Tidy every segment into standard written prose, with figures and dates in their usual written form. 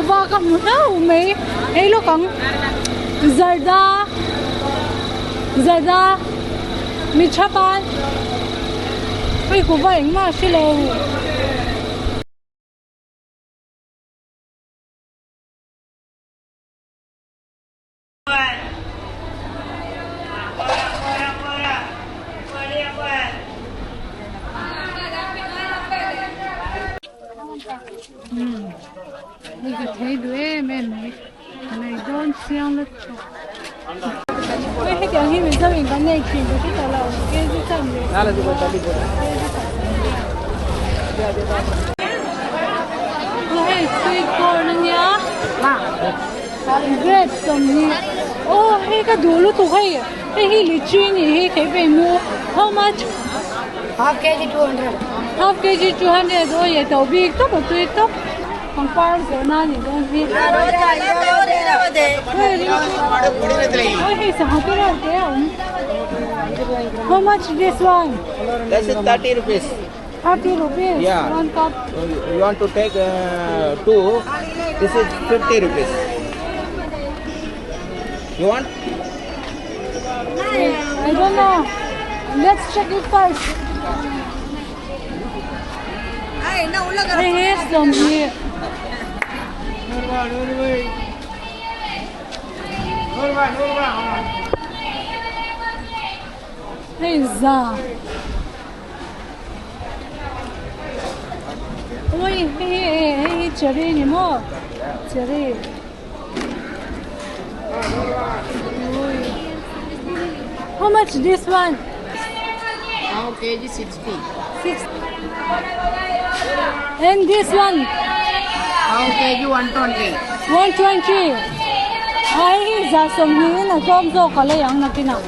Kuhva ka hmu hlauh mai hei lawk ang zarda zarda mi tha pan hei kuhva engmah a hrelo. Hei ka thei duh em em mai ka nei dawn chiang lutuk hei hetiang hi mizo in kan nei thin ka hre tawh lo kg chan leh hei sweet corn ania Grape sawmhnih aw hei ka duh lutuk hei hei hi litchi a nih hi thei phei mu how much Half kg 200. Half kg 200 aw ye to bik tawp a tui tawp pangpar zawrh nan a nih dawn hi aw hei sangha te reuh te a awm how much this one This is 30 rupees. 30 rupees Yeah. one cup You want to take two? This is 50 rupees. You want? I don't know. Let's check it first. Hei hi sawmhnih. Hei za. Ui hei hi hei hi cherry ni maw cherry ui how much this one Half kg 60. Six and this one Half kg 120. 120 a hei hi za sawmhnih in a tlawm zawk a lei ang nakinah.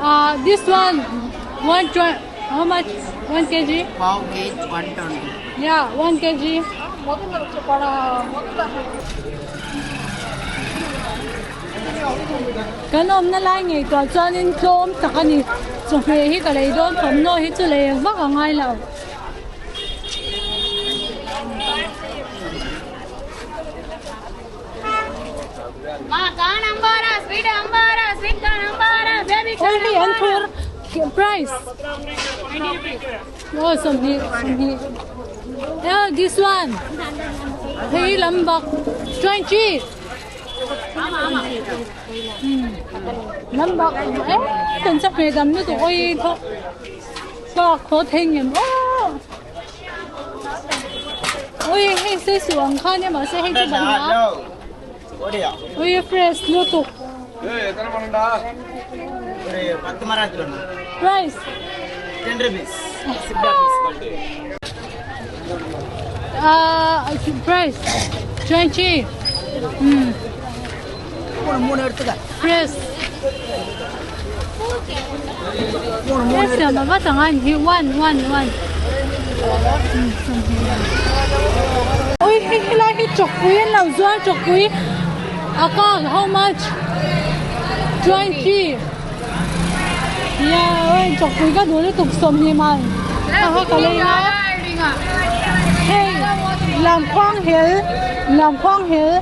Uh, this one, one how much? 1 kg? Pav kg 120. Yeah, 1 kg. Kan awmna lai ngei tuah chuanin tlawm tak a ni. Chawhmeh hi ka lei dawn thawmhnaw hi chu lei vak a ngai lo. Aw hei an thur price aw 20 20 oh this one hei lam bak 20 lam bak eh kan chak hmel dam lutuk oi thawk chhuak haw thei ngem aw. Ui hei sei suh ang kha nia mahse hei chu ban a ui fresh lutuk price ah price 20 fresh Siam a vat ang a ni hi one one one ui hei helai hi chawkpui an lo zuar chawkpui a kang how much 20 yeah chawkpui ka duh lutuk 20 man a kha ka lei a hei lamkhuang hel lamkhuang hel.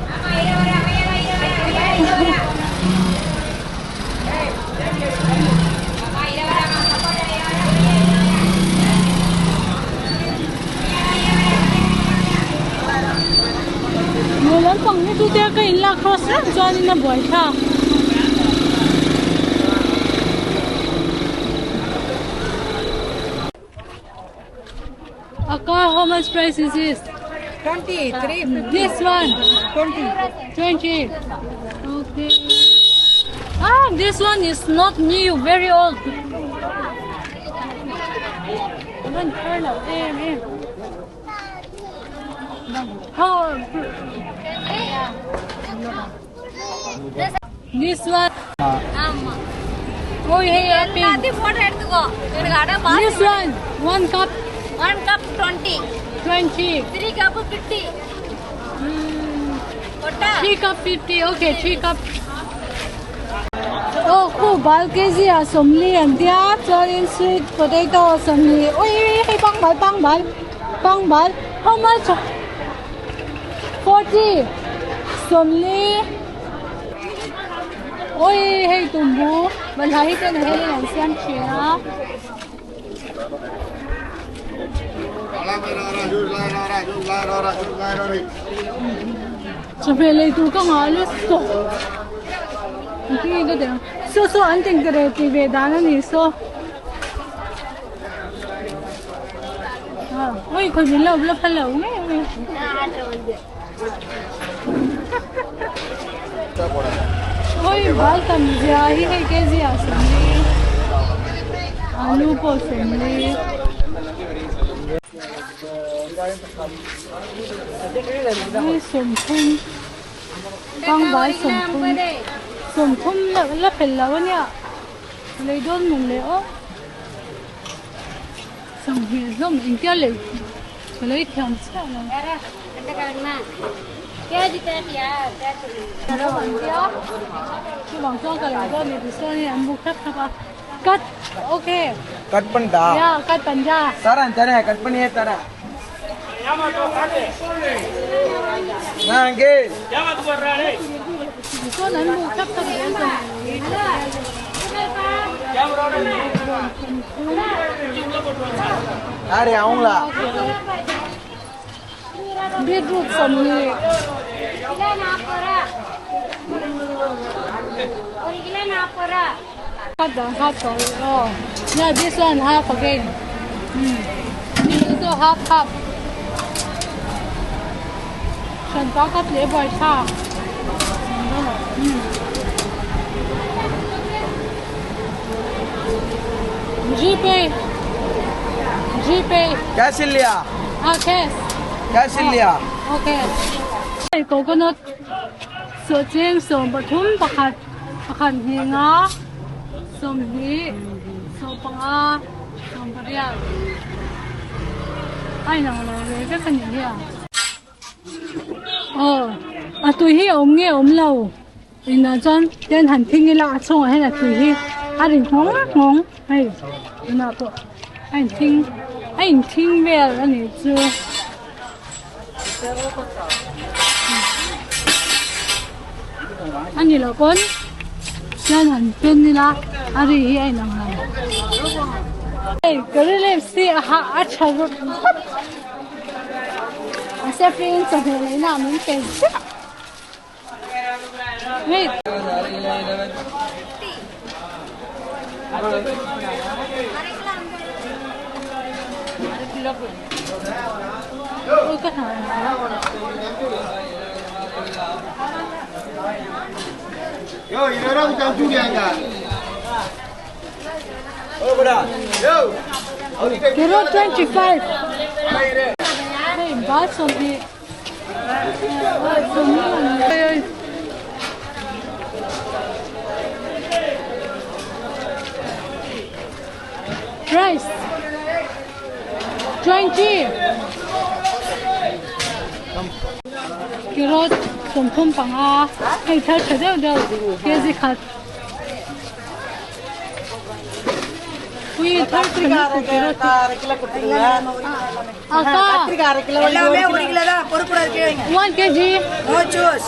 Maw lampang hi chu te ka in lak cross reng chuanin a buai thlak. A car how much price is this? 23. This one? 20. 20. Okay. Ah, this one is not new, very old. One kernel, em em. How? This one. Oh, hey, happy. This one, one cup. 1 cup 20. 20. 3 cup 50. 3 cup 50. Okay, 3 cup. Aw khu bal kg ah sawmli an tia chuanin sweet potato sawmhnih ui hei pangbal pangbal pangbal how much forty sawmli ui hei tumbu balhla hi ten a helin an siam thin a. Chawhmeh lei tur ka ngah lu sawk engtin nge ka tih ang saw saw an tengtere tih ve dan a ni saw ui khawi min lo la phal lo ngei ngei ui bal tam zia hi hei kg ah sawmli alu pawh sawmli. Hei sawmthum pangngai sawmthum sawmthum la fel lo a nia lei dawn mawn le aw sanghnih hlawm engtia lei ka lei thiam chiah lo chuvang chuan ka lei dawn ni tichuan an buk thlap thlap a. Cut okay. Cut பண்ணா Yeah, cut panja. தரேன் தரேன் cut பண்ணியே தரேன் நான் அங்கே Chuan an buk thlap thlap dawn ta யாரு அவங்களா Beetroot sawmhnih. Cut the half sorry oh yeah this one half again hmm this also half half hran pa cut leh buai thlak hmm Gpay Gpay cash இல்லையா ah cash cash இல்லையா okay hei coconut sawhcheng sawm pathum pakhat pakhat hnih nga sawmhnih sawm panga sawm pariat a inang lo ve vek a nih hi a aw a tui hi a awm nge a awm lo inah chuan ten han thing ila a chhungah hian a tui hi a ri nghawng nghawng hei tunah pawh a inthing a inthing vel a nih chu. A ni loh pawn chuan han pen ila a ri hi a inang lo. Hei curry leaves hi a ha a tha rawt rawt a sefrin chawhmeh leina ah min pe ziah. Wait. Ôi cái thằng Kilo 25. Hei, bus 20. Price 20. Kilo 35 hei thar tha deuh deuh kg khat. Ui thar tha lutuk carrot அக்கா எல்லாமே ஒரு kilo தான் பொறுப்புல இருக்கு 1 kg no choose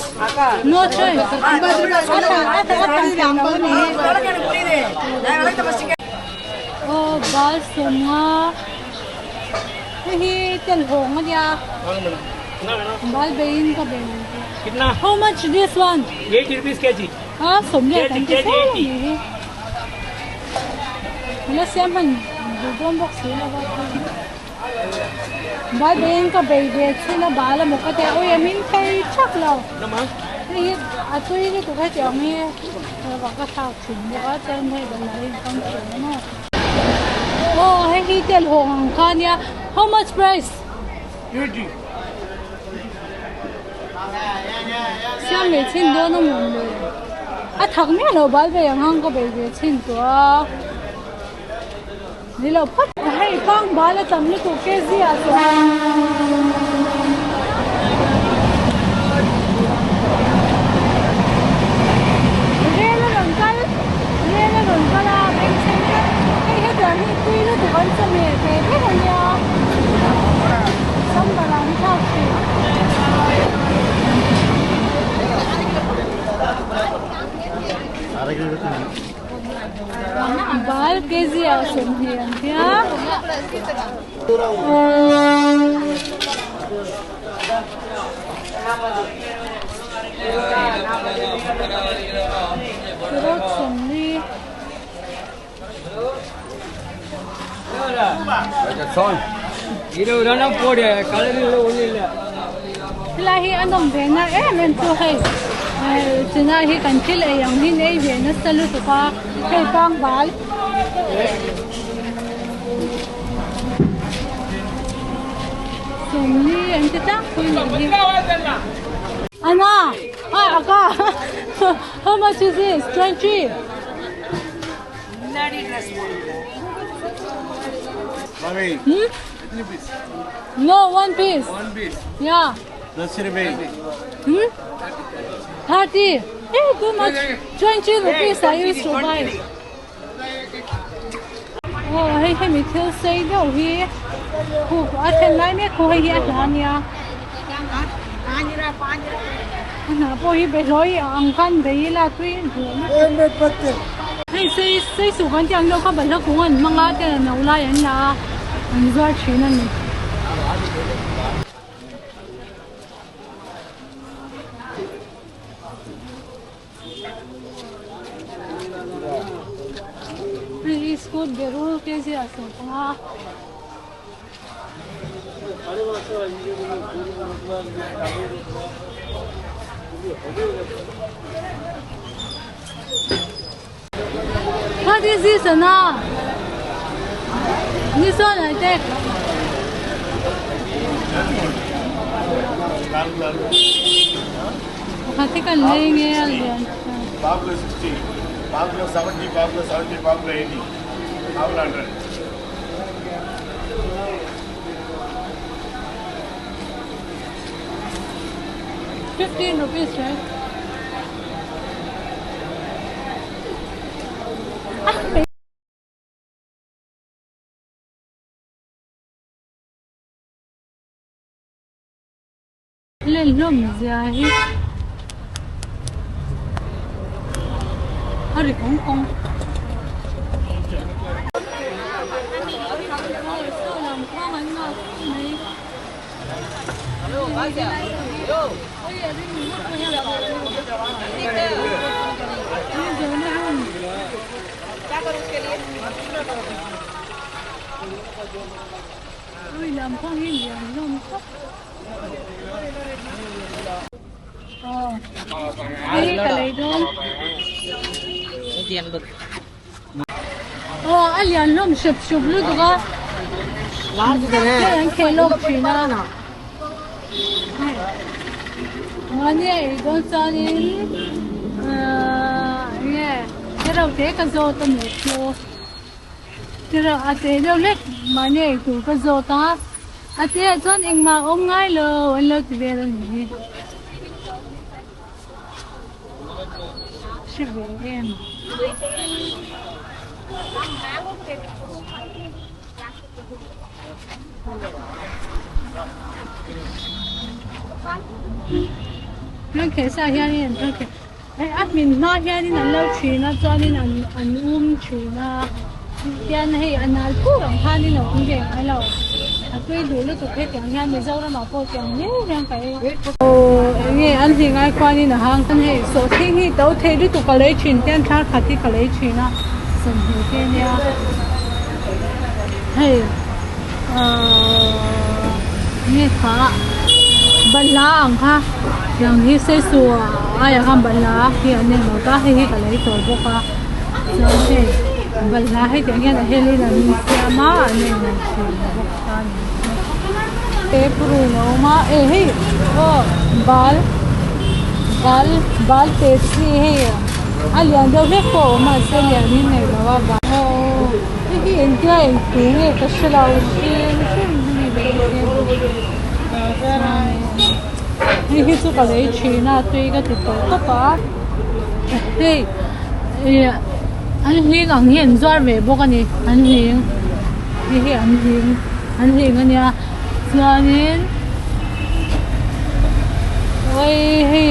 no choice எனக்கு புரியுது நான் விளக்க first aw bal sawmnga hei hi tel hawng a nia bal beiin ka bei how much this one 80 rupees kg a sawmlian kan ti fo a ni hi la siam hman duh dawn bawk si lo va bal beiin ka bei ve chhun a bal a maw ka tia ui a min thei thak lo hei hi a tui lutuk hetiang hi ka thlak thin bawk a chuan hei ban ah hian kam thin a maw aw hei hi tel hawng ang kha ania how much price siam leh chhin dawn a mawn le a thak miah lo bal ve ang ang ka bei ve chhin tawh a ni lo phawt hei pang bal a tam lutuk kg ah chuan. Rel a rawn kal. lutuk an chawhmeh ve vek a nia sambar ah an thlak thin. Bal kg ah 20 an tia. Carrot 40. Helai hi a nawm ve na em em chu hei chennai hi kan thil ei ang hi nei ve nasa lutuk a hei pangbal. 40 an ti tlangpui nih hi. Anna ah akka how much is this 20. Hmm? No, one piece. One piece. Yeah. 10 rupees. Hmm? 30. Hey, too much. 20 rupees I used to buy. Oh, hei hemi thil sei deuh hi khu a then lai mek khu hei hi a hla ania. A hnah pawh hi behlawi ang khan bei ila tui hei sei sei suk an tih ang deuh kha balhla kung an hmang a ten a no lai an la a an zuar thin a ni. Hei hi scooty berul kg ah 15. What is this Anna? This one I take. Pakhat hi kan lei nge a lian Pav kilo 60, pav kilo 70, pav kilo 70, pav kilo 80, pav kilo 100. 15 rupees right? Len hlawm zia hi a ri kawng kawng. Saw lam khuang an nghak mai. Ui lam khuang hi lian hlawm khawp. Aw hei hi ka lei dawn. Aw a lian hlawm hrep hrup lutuk a. Hei an kheh lawk thin a. Mahni a ei dawn chuanin ahh enge tereuh te ka zawt a nih chu. Tereuh a te deuh hlek mahni a ei tur ka zawt a. A te ah chuan engmah a awm ngai lo an lo ti vel a nih hi. Hre ve em. Rangkhelh sa hianin an rangkhelh hei a hmin hma hianin an lo thin a chuanin an an um thin a tian hei a nal pur ang khanin a awm ve ngai lo a tui duh lutuk hetiang hian Mizoramah pawh tiang hle hian ka ei aw enge an hli ngai khuanin a hang hei sawhthing hi to thei lutuk ka lei thin tian thar khat hi ka lei thin a 20 te ania hei ahh nge kha balhla ang kha tiang hi seisu aiah khan balhla hi an nei lo ta hei hi ka lei tawh bawk a chuan hei balhla hei tiang hian a helin an siam a an nei lo thin bawk ta a ni te purun a awm a eh hei aw bal bal bal te chi hei a lian deuh hlek pawh a awm a mahse lian hi nei lo a bal aw hei hi engtia engti nge ka hre lo hrim hrim a ni hei hi chu ka lei thin a tui ka ti tawh tawp a hei ih an hling ang hi an zuar ve bawk a ni an hling. Hei hi an hling an hling a nia chuanin awii hei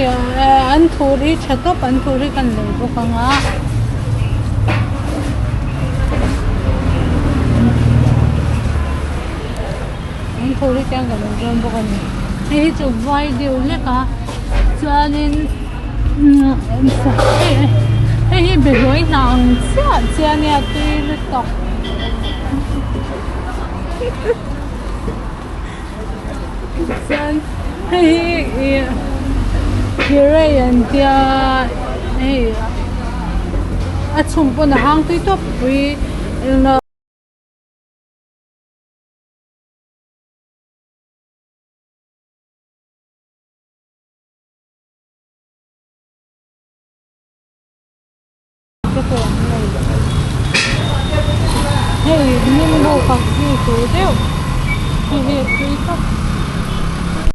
anthur hi tha tawp anthur hi kan lei bawk ang a. Anthur hi tiang ka lei dawn bawk a ni hei hi chu vai deuh hlek a chuanin hei hi behlawi hnah ang chiah chiah a nia tui lutuk. Chuan hei hi ih thirei an tia hei a chhum pawn a hang tui tawp pui englo. Te pawh an nei hei nimbu pak zui tur deuh hei hi a tui tawp.